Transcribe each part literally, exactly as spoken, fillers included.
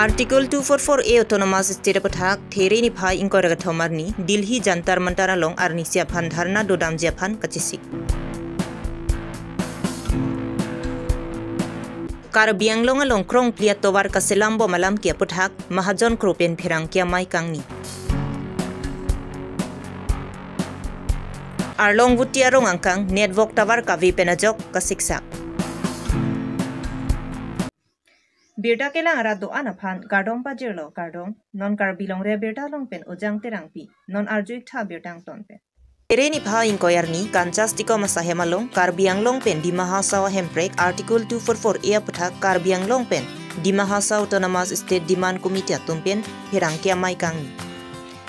Article two four four A Autonomous State aputhak There niphai ingkoi ra kethom arni Delhi Jantar Mantar along arnisi aphan dharna dodamji aphan kachesik. Karbi Anglong along krongphli atovar kaselam bom alam ke aputhak Mahajon Kro pen pherangke amei kangni. Arlong Vuti arong angkang network tower kave pen ajok kasiksak. Birta kelang arat do-an aphan kardom pajirlo, kardom. Non Karbi Longri Abirta along pen Ujang Terangpi, non arju-ik tha birta angton pen. There niphai ingkoi arni Kanchas Tikom asahem along Karbi Anglong pen Dima Hasao ahemprek Article two four four A aputhak Karbi Anglong pen Dima Hasao Autonomous State Demand Committee atum pen pherangke amei kangni.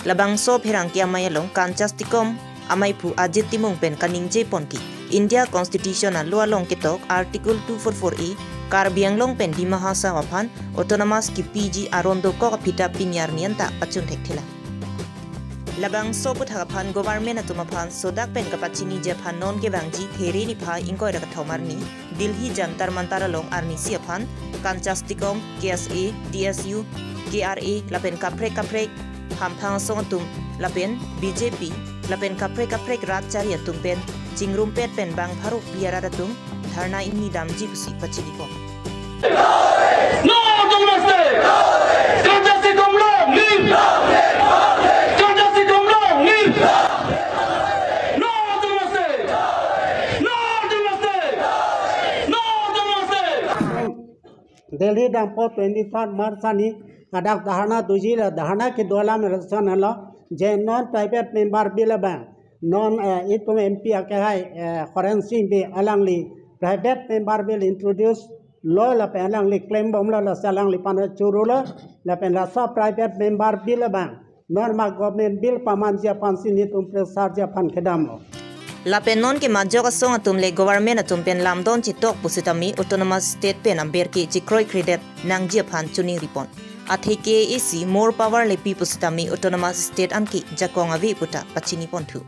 Labangso pherangke amei along Kanchas Tikom ameiphu Ajit Timung pen kaningje pon ke India Constitution alo along ketok Article two four four A Karbi Anglong pen Dima Hasao aphan autonomous kipiji aron dokok aphi ta pini arni anta pachun thekthelang. Labangso aputhak aphan government atum aphan sodak pen kapachiniji aphan non kevangji There niphai ingkoi ra kethom arni Delhi Jantar Mantar along arnisi aphan Kanchas Tikom, K S A, T S U, K R A lapen kaprek kaprek hamphang asong atum lapen B J P lapen kaprek kaprek rat chari atum pen chingrumpet pen bang pharo phli arat atum dharna ingni damji pusi pachini pon. No autonomous state! Kanchas Tikom long live! Kanchas Tikom long live! No autonomous state! No autonomous state! No autonomous state! Delhi dampo twenty-third March arni hadak dharna doji, la dharna kedo alam irason henlo je non private member bill abang non, eh, itum M P akehai, eh, Horen Sing Bey alangli private member bill introduce lo lapen alangli klem bomlo, lasi alangliphan chorolo lapen laso private member bill abang non ma government bill pamanji aphansi netum presarji aphan kedamlo. Lapen non ke majok asong atum le government atum pen lamdon chetok pusitame autonomous state pen aber ke chekroikredet nangji aphan choningri pon. Athe K A A C more power le pi pusitame autonomous state anke jakong ave pu ta pachini ponthu.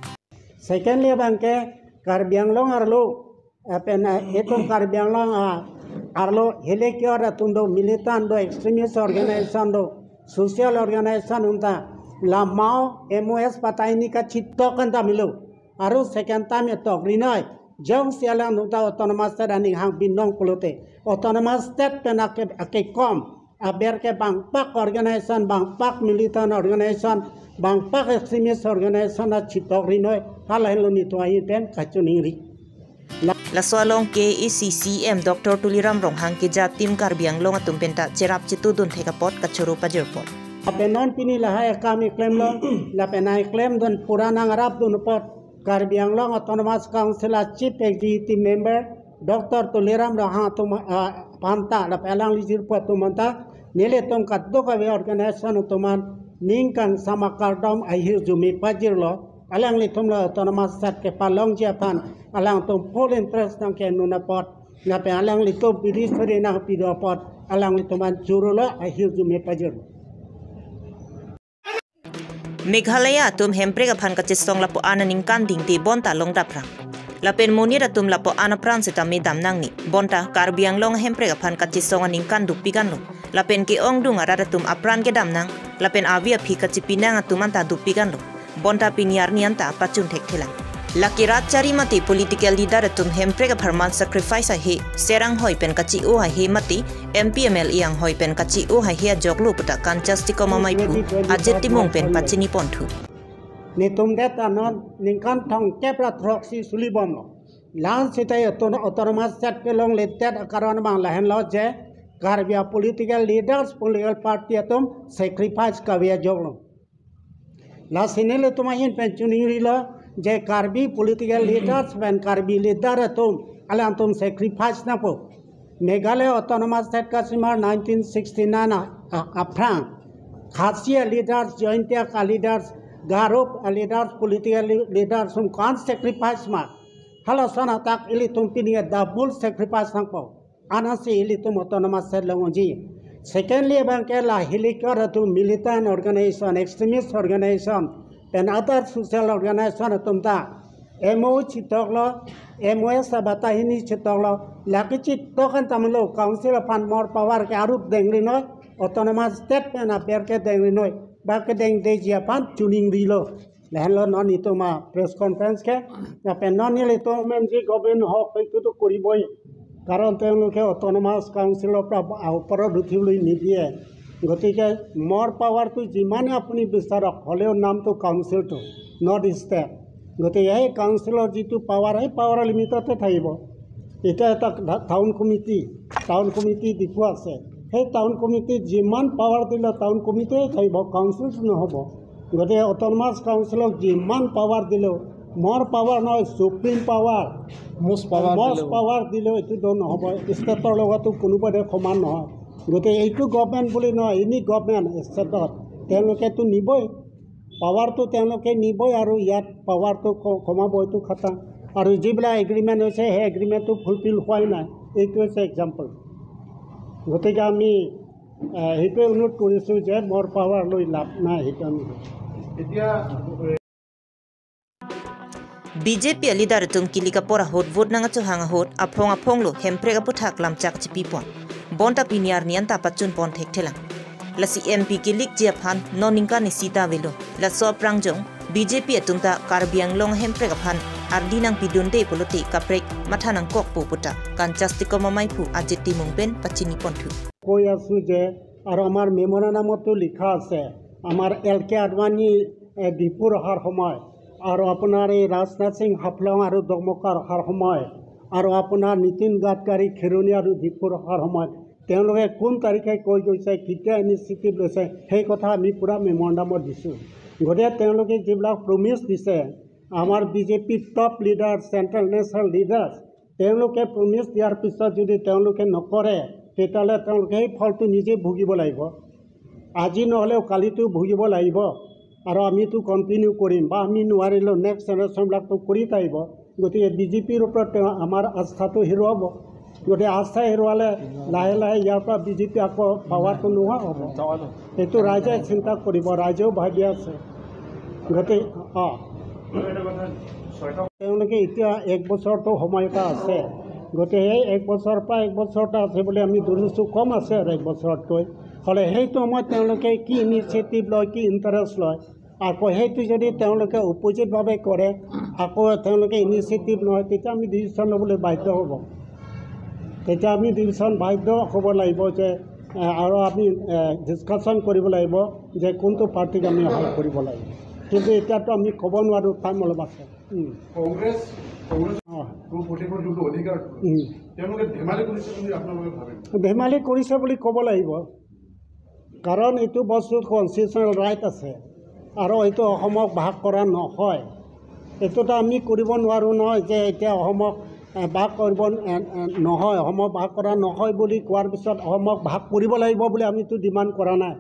Secondly, abang ke Karbi Anglong arlo, eh, pen, eh, itum Karbi Anglong, ah, arlo hilikor atum do, militant do, extremist organization do, social organization unta lamao M O S patai ni kachitok anta milo. Aru second time etok rinoi. Jongsi alangtum ta autonomous state aning hang binong pulote, autonomous state pen ake, akekom aber ke bangpak organization, bangpak militant organization, bangpak extremist organization achitok rinoi, halahenlo netum ahin pen kachoningri. Laso along K A A C C E M Doctor Tuliram Ronghang ke Jatim Karbi Anglong atum penta cherap chetudun thek apot kachoro pajirpon. Lapen non pini lahai akam iklemlo, lapen ai klemdun pura nangrapdun apot Karbi Anglong Autonomous Council a Chief Executive Member Doctor Tuliram Ronghang atum, ah, aphanta lapen alangli jirpo atum anta nelitum kadokave organization atum an ningkan sama kardom ahirjume pajirlo, alanglitum lo autonomous state kepalongji aphan alangtum full interest nangkenun apot, lapen alanglitum bidi suri nangpido apot alanglitum an chorolo ahirjume pajirlo. Meghalaya atum hemprek aphan kachesong lapu-an aningkan dingti bonta long daprang. Lapen monit atum lapu-an apran sitame damnangni. Bonta Karbi Anglong hemprek aphan kachesong aningkan dukpik anlo. Lapen ke-ongdung arat atum apran kedamnang. Lapen avi aphi kachipinang atum anta dukpik anlo. Bonta pini arni anta pachun thekthelang. Lake rat chari mate political leader atum hemprek apharman sacrifice ahe, ser anghoi pen kachi-o ahe mate M P M L A anghoi pen kachi-o ahe ajoklo puta Kanchas Tikom ameiphu Ajit Timung pen pachini ponthu. Netum det anon ningkan thomkep ra throksi suli bomlo. Lan sita auto-, autonomous state kelongledet akaron abang lahenlo je Karbi a political leaders, political party atum sacrifice kave ajoklo. Lasi nelitum ahin pen choningrilo je Karbi political leaders pen Karbi leader atum alangtum sacrifice nangpo. Meghalaya Autonomous State kasimar nineteen sixty-nine a, a, aphrang Khasi a leaders, Jaintia ka leaders, Garo a leaders, political le-, leaders atum ko-an sacrifice ma. Halason athak ilitum pini double sacrifice nangpo. Anasi ilitum autonomous state long unji. Secondly, abang ke la hilikor atum militant organization, extremist organization, pen other social organization atum ta M O U chitoklo, M O S abatahini chitoklo, lake chitok an tamlo, council aphan more power ke arup dengri noi, Autonomous state pen aber kedeng rinoi, ba kedengdeji aphan choningrilo. Lahenlo non itum a press conference ke, lapen non nelitum M G government ahok itu tu koriboi. Karon তেওঁলোকে autonomous council ৰ পৰা ওপৰত উঠিবলৈ নিদিয়ে। গতিকে মোৰ পাৱাৰটো যিমানে আপুনি বিচাৰক, হ'লেও নামটো কাউন্সিলটো, not state। গতিকে সেই কাউন্সিলৰ যিটো পাৱাৰ, সেই পাৱাৰৰ লিমিটতে থাকিব। এতিয়া এটা town committee, town committee Diphu আছে, সেই টাউন কমিটিত যিমান পাৱাৰ দিলে টাউন কমিটিয়ে থাকিব, কাউন্সিলটো নহ'ব। গতিকে অট'নমাছ কাউন্সিলক যিমান পাৱাৰ দিলেও, মোৰ পাৱাৰ নহয়, চুপ্ৰিম পাৱাৰ, মষ্ট পাৱাৰ মষ্ট দিলেও। পাৱাৰ দিলেও এইটো দল নহ'ব। ষ্টেটৰ লগতো কোনোবাৰে সমান নহয়। গতিকে এইটো গভৰ্ণমেণ্ট বুলি নহয়, এনি গভৰ্ণমেণ্ট ষ্টেটত তেওঁলোকেতো নিবই, পাৱাৰটো তেওঁলোকে নিবই আৰু ইয়াত পাৱাৰটো ক- কমাব, এইটো কথা। আৰু যিবিলাক এগ্ৰিমেণ্ট হৈছে, সেই এগ্ৰিমেণ্টটো ফুলফিল হোৱাই নাই, এইটো হৈছে এক্সাম্পল। গতিকে আমি আহ, সেইটোৱে অনুৰোধ কৰিছোঁ যে মোৰ পাৱাৰ লৈ লাভ নাই, সেইটো আমি এতিয়া BJP a leader atum kilik apor ahut vote nangkachohang ahut aphong aphonglo Hemprek aputhak lamchak chipipon. Bonta pini arni anta pachunpon thekthelang. Lasi M P kilikji aphan non ningkan isi ta avelo. Laso aprangjong B J P atum ta Karbi Anglong Hemprek aphan ardi nangpidunde pulote kaprek matha nangkokpo puta Kanchas Tekom amaiphu Ajit Timung pen pachiniponthu. কৈ আছো যে আৰু আমাৰ মেমৰেণ্ডামতো লিখা আছে, আমাৰ এল কে আদৱানী, এ, ডিফুত অহাৰ সময় আৰু আপোনাৰ এই ৰাজনাথ সিং হাফলং আৰু ডকমকা অহাৰ সময় আৰু আপোনাৰ নীতিন গাডকাৰী খেৰণি আৰু ডিফুত অহাৰ সময় তেওঁলোকে কোন তাৰিখে কৈ গৈছে, কেতিয়া ইনিচিয়েটিভ লৈছে, সেই কথা আমি পূৰা মেমৰেণ্ডামত দিছোঁ। গতিকে তেওঁলোকে যিবিলাক প্ৰমিছ দিছে, আমাৰ B J P top leader, central national leader, তেওঁলোকে প্ৰমিছ দিয়াৰ পিছত যদি তেওঁলোকে নকৰে, তেতিয়াহ'লে তেওঁলোকে সেই ফলটো নিজে ভুগিব লাগিব। আজি নহ'লেও কালিতো ভুগিব লাগিব। আৰু আমিতো কণ্টিনিউ কৰিম, বা আমি নোৱাৰিলেও নেক্সট জেনেৰেশ্যনবিলাকতো কৰি থাকিব। গতিকে বি জে পিৰ ওপৰত তেওঁ, আমাৰ আস্থাটো হেৰুৱাব। গতিকে আস্থা হেৰুৱালে লাহে লাহে ইয়াৰ পৰা বি জে পি আকৌ পাৱাৰটো নোহোৱা হ'ব। এইটো ৰাইজে চিন্তা কৰিব, ৰাইজেও ভাবি আছে। গতিকে, অ। তেওঁলোকে এতিয়া এক বছৰটো সময় এটা আছে, গতিকে সেই এক বছৰৰ পৰা এক বছৰ এটা আছে বুলি আমি ধৰিছোঁ, কম আছে আৰু এক বছৰতকৈ। হ'লে সেইটো সময়ত তেওঁলোকে কি ইনিচিয়েটিভ লয়, কি ইণ্টাৰেষ্ট লয়, আকৌ সেইটো যদি তেওঁলোকে অপজিটভাৱে কৰে, আকৌ তেওঁলোকে ইনিচিয়েটিভ নহয়, তেতিয়া আমি ডিচিশ্যন ল'বলৈ বাধ্য হ'ব। তেতিয়া আমি ডিচিশ্যন বাধ্য হ'ব লাগিব যে, এ, আৰু আমি, এ, ডিছকাশ্যন কৰিব লাগিব যে কোনটো পাৰ্টিক আমি সহায় কৰিব লাগিব। কিন্তু এতিয়াতো আমি ক'ব নোৱাৰোঁ, টাইম অলপ আছে। উম। কংগ্ৰেছ, কংগ্ৰেছ অ। ভোট প্ৰতিশোধ যোনটো অধিকাৰ, উম। তেওঁলোকে ধেমালি কৰিছে বুলি আপোনালোকে ভাবে? ধেমালি কৰিছে বুলি ক'ব লাগিব, কাৰণ এইটো বস্তু কনষ্টিটিউচনেল ৰাইট আছে আৰু এইটো অসমক ভাগ কৰা নহয়। এইটোতো আমি কৰিব নোৱাৰোঁ নহয় যে এতিয়া অসমক, এ, ভাগ কৰিব, এ, এ, নহয়, অসমক ভাগ কৰা নহয় বুলি কোৱাৰ পিছত অসমক ভাগ কৰিব লাগিব বুলি আমিতো ডিমাণ্ড কৰা নাই।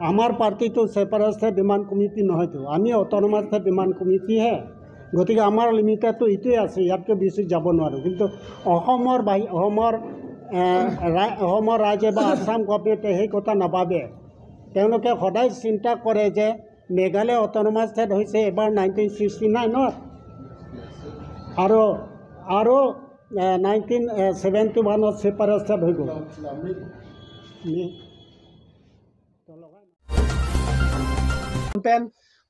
আমাৰ পাৰ্টিটো ছেপাৰেট ষ্টেট ডিমাণ্ড কমিটি নহয়তো, আমি অট'নমাছ ষ্টেট ডিমাণ্ড কমিটিহে। গতিকে আমাৰ লিমিটেডটো এইটোৱে আছে, ইয়াতকৈ বেছি যাব নোৱাৰোঁ। কিন্তু অসমৰ বাহি-, অসমৰ, এ, ৰা-, অসমৰ ৰাইজে বা আছাম গভৰ্ণমেণ্টে সেই কথা নাভাবে। তেওঁলোকে সদায় চিন্তা কৰে যে মেঘালয় অট'নমাছ ষ্টেট হৈছে এবাৰ নাইনটিন ছিক্সটি নাইনত, আৰু, আৰু, এ, নাইনটিন ছেভেণ্টি ওৱানত ছেপাৰেট ষ্টেট হৈ গ'ল। pen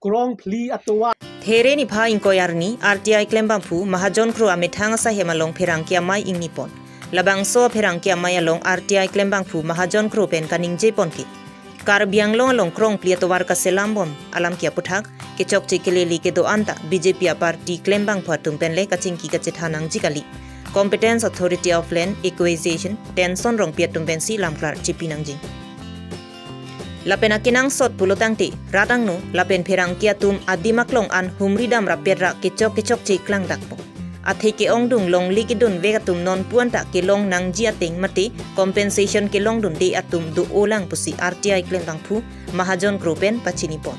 krong phli atovar. There niphai ingkoi arni R T I klembangphu Mahajon Kro amethang asaihem along pherangke amei ingnipon. Labangso pherangke amei along R T I klembangphu Mahajon Kro pen kaningjepon ke, Karbi Anglong along krong phli atovar kaselambom alam ke aputhak kechokche kelele kedo-an ta B J P aparty klembangphu atum pen le kachingki kachethan nangji kali. Competence Authority of Land Acquisition, Tenson Rongpi atum pensi lamklar chipi nangji. Lapen akenangsot pulotangte, rat angno lapen pherangke atum adim aklong an humri dam rapet ra kechok kechokche klangdakpo. Athe ke-ongdung longle kedunvek atum nonpu anta kelong nangji ateng mate compensation kelongdunde atum do-olang pusi R T I klembangphu Mahajon Kro pen pachinipon.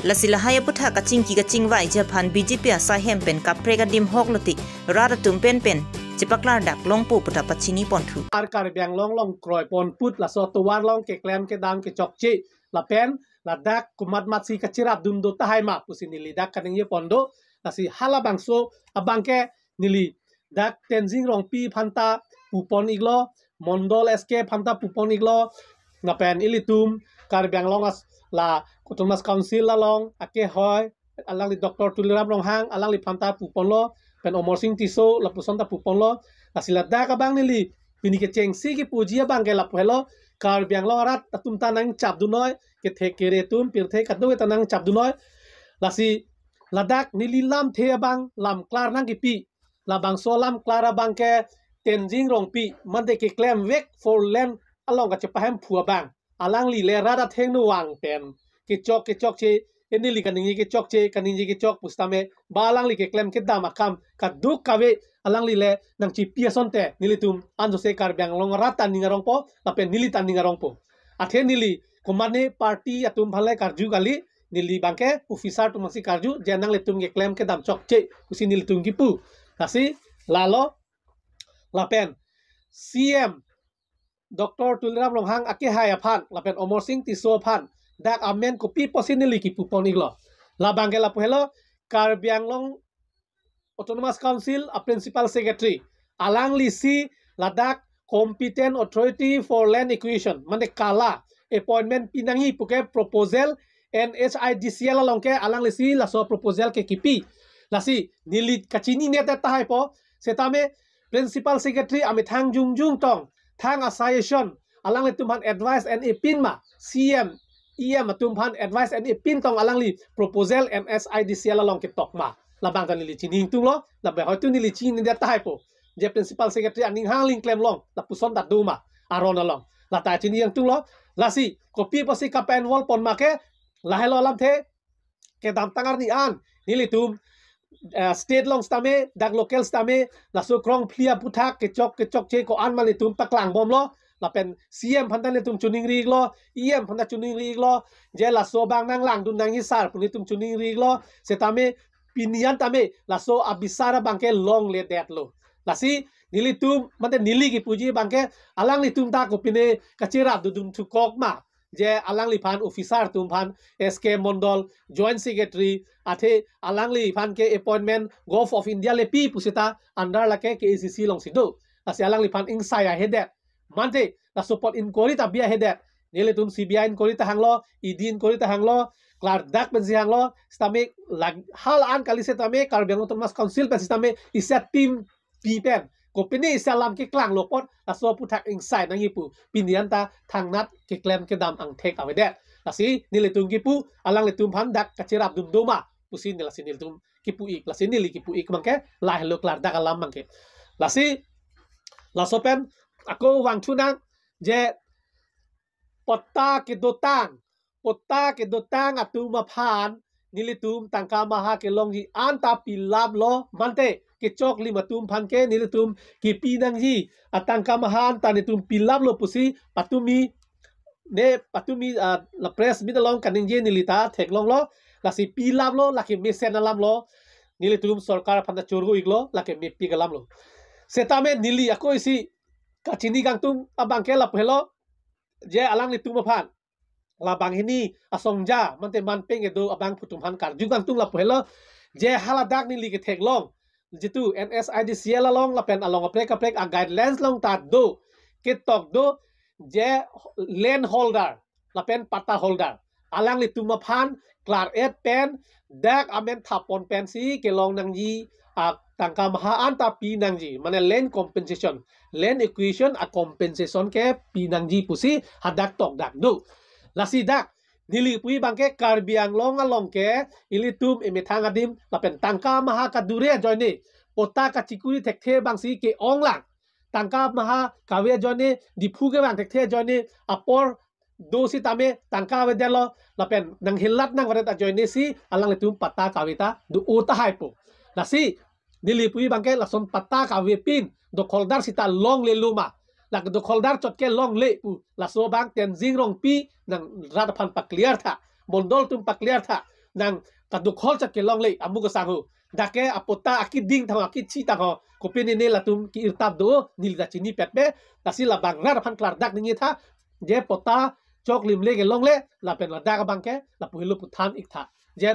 Lasi lahai aputhak kachingki kachingvaiji aphan B J P asaihem pen kaprek adim hok lote rat atum pen pen chepaklardak longpo puta pachiniponthu. Ar Karbi Anglong along kroipon put laso atovar along keklem kedam kechokche lapen ladak komatmatsi kachirapdun do tahai ma pusi neli dak kaningjepon do. Lasi halabangso abangke neli dak Tenzing Rongpi aphanta pupon iklo, Mondol S K aphanta pupon iklo, Lapen ilitum Karbi Anglong as la Autonomous Council along akehoi, alangli Doctor Tuliram Ronghang, alangliphan ta puponlo, pen Amarsing Tisso lapuson ta puponlo. Lasi ladak abang neli pini kechengsi kipuji abang ke lapu helo, Karbi Anglong arat atum ta nangchapdunnoi, kethek kere atum pirthe kadokave ta nangchapdunnoi. Lasi ladak neli lamthe abang lamklar nangkipi, labangso alamklar abang ke Tenzing Rongpi, mande keklemvek four lane along kachepahemphu abang. Alangli le rat athengno vang pen kechok kechokche, e neli kaningje kechokche, kaningje kechok pusitame, ba alangli keklem kedam akam kadokave alangli le nangchipi asonte nelitum anjose Karbi Anglong arat ta ning arongpo, lapen neli ta ning arongpo. Athe neli komatne party atum aphan le karju kali, neli abang ke officer atum aphansi karju, je nanglitum keklem kedam chokche pusi nelitum kipu. Lasi lalo, lapen C M Doctor Tuliram Ronghang akehai aphan lapen Amarsing Tisso aphan dak amen kopi pusi neli kipupon iklo. Labang ke lapu helo, Karbi Anglong Autonomous Council a Principal Secretary, alanglisi ladak Competent Authority for Land Acquisition, mane KALA, appointment pinangji puke proposal N H I D C L along ke alanglisi laso proposal ke kipi. Lasi neli kachinine tahaipo, setame Principal Secretary amethang jongjong tong, thang a suggestion, alanglitum aphan advice en-e pin ma, C M, E M atum aphan advice en-e pin tong alangli proposal N H I D C L along ketok ma. Labang ta neli chini ingtunglo, lapen hoitu neli chinine tahaipo, je Principal Secretary aning hang lingklem long, lapuson ta do ma, aron along. Lata chini ingtunglo, lasi kopi pusi kapen wall pon ma ke, lahelo alamthe, kedamtang arni an, nelitum, eh, state along sitame, dak local sitame, laso krongphli aputhak kechok kechokche ko-an ma nelitum paklangbomlo, lapen C M aphan ta nelitum choningri iklo, E M aphan ta choningri iklo, je laso abang nanglangdun nangji sir pu nelitum choningri iklo, setame pini an tame laso abisar abang ke longledetlo. Lasi nelitum, mate neli kipuji abang ke, alanglitum ta kopine kacherap dodun thukok ma, je alangliphan officer atum aphan S K Mondol, Joint Secretary, athe alangliphan ke appointment Govt of India le pi pusita under lake K A C C alongsi do. Lasi alangliphan ingsai ahedet. Mante, laso apot inquiry ta bi ahedet. Nelitum C B I inquiry ta hanglo, E D inquiry ta hanglo, klardak pensi hanglo, sitame lag-, hal an kali setame, Karbi Anglong Autonomous Council pen sitame, isi a team pi pen, kopine isi alam keklanglo apot, laso aputhak ingsai nangji pu, pini an ta thangnat keklem kedam angthek avedet. Lasi nelitum kipu, alanglitum aphan dak kacherapdun do ma pusi neli, lasi nelitum kipu ik, lasi neli kipu ik abang ke, lahelo klardak alam abang ke. Lasi, laso pen, ako vangthu nang, je patta kedotang, patta kedotang atum aphan, nelitum tangka maha kelongji anta pilaplo, mante kechoklim atum aphan ke nelitum kipi nangji atangka maha anta nelitum pilaplo pusi patumi, ne patumi, ah, la press meet along kaningje neli ta theklonglo, lasi pilaplo, lake mesen alamlo, nelitum sorkar aphan ta choro iklo, lake mepik alamlo. Setame neli ako isi kachini kangtung abang ke lapu helo, je alanglitum aphan, labang hini asongja, mante manpeng kedo abangphu atum aphan karju kangtung lapu helo, je haladak neli ketheklong, jitu N H I D C L along lapen along kaprek kaprek a guidelines along ta do, ketok do, je land holder, lapen patta holder, alanglitum aphan klar-et pen, dak amen thap pon pensi kelong nangji atangka maha anta pi nangji, mane land compensation, land acquisition a compensation ke pi nangji pusi hadak tokdak do. Lasi dak, neli kipuji abang ke Karbi Anglong along ke, ilitum emethang adim, lapen tangka maha kadure ajoine, patta kachikuri thekthe abangsi ke-ong lang. Tangka maha kave ajoine, Diphu kevang thekthe ajoine, apor do sitame tangka avedetlo, lapen nanghelat nangvaret ajoine si alanglitum patta kave ta do-o tahaipo. Lasi, neli kipuji abang ke lason patta kave pin, dokholdar sita longlelo ma. Lake dokholdar chot ke longle pu, laso abang Tenzing Rongpi nang rat aphan pa-clear tha, mondol atum pa-clear tha, nang kadokhol chot ke longle, amu kesang ho. Dak ke apatta akiding tangho, akichi tangho, kopine ne latum ki-irtap do, neli ta chinipet pe, lasi labang rat aphan klardak ningje tha, je patta choklim le kelongle, lapen ladak abang ke, lapu helo pu than ik tha. Je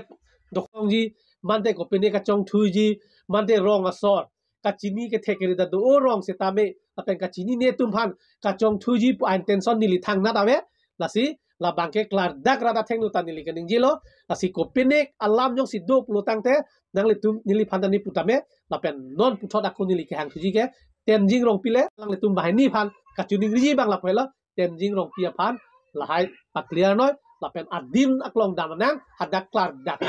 dokongji, mante kopine kachongthuji, mante rong asor, kachini kethek kere ta do-o rong setame, lapen kachinine atum aphan kachongthuji pu a-intention neli thangnat ave, Lasi labang ke klardak rat athengno ta neli keningjelo. Lasi kopinek alam jongsi do pulo tangte nanglitum neliphan ta ne pu tame, lapen non puthot ako neli kehangthuji ke Tenzing Rongpi le, nanglitum banghini aphan kachiningriji abang lapu helo, Tenzing Rongpi aphan lahai pa-clear noi, lapen adim aklong dam nang, hadak klardak.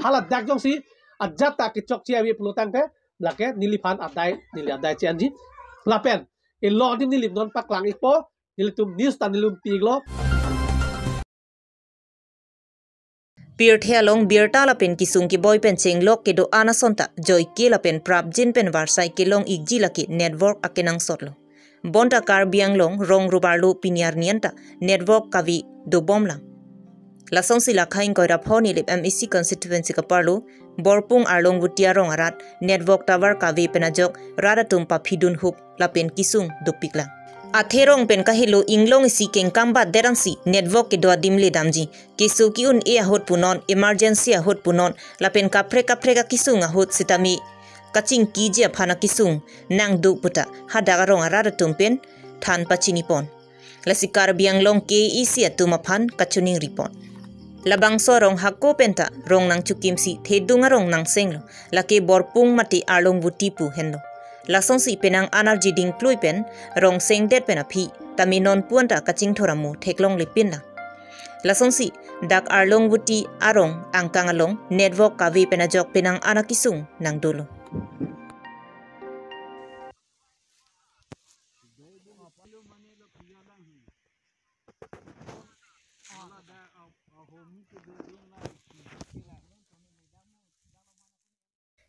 Haladak jongsi ajat ta kechokche ave pulo tangte, lake neliphan adai, neli adai che-enji. Lapen elo adim neli non paklang-ikpo, nelitum news ta nelitum pi-iklo. Pirthe along birta lapen kesung keboi pen chenglok kedo-an ason ta joike lapen prapjin pen varsai kelong-ikji lake network akenangsotlo. Bonta Karbi Anglong rong rubarlo pini arni anta network kave dobomlang. Lasonsi lakha ingkoi ra pho Nilip M A C constituency kaparlo Borpung Arlongvuti arong arat network tower kave pen ajok rat atum paphidun hup lapen kesung dopiklang. Athe rong pen kahelo inglong isi kengkam batdet ansi network kedo adim le damji. Keso ke-un-e ahut punon, emergency ahut punon, lapen kaprek kaprek akesung ahut sitame kachingkiji aphan akesung nangdo puta hadak arong arat atum pen than pachinipon. Lasi Karbi Anglong K A A C atum aphan kachiningripon. Labangso arong hako penta rong nangchukimsi thedung arong nangsenglo, lake Borpung mate Arlongvuti pu henlo. Lasonsi penang an arji dingklui pen rong sengdet pen aphi tame non pu anta kachingthur amo theklonglepinlang. Lasonsi dak Arlongvuti arong angkang along network kave pen ajok penang an akesung nangdolo.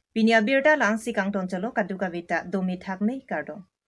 Pini abirta la-ansi kangton cholo, kadokave ta dome thakme, kardom.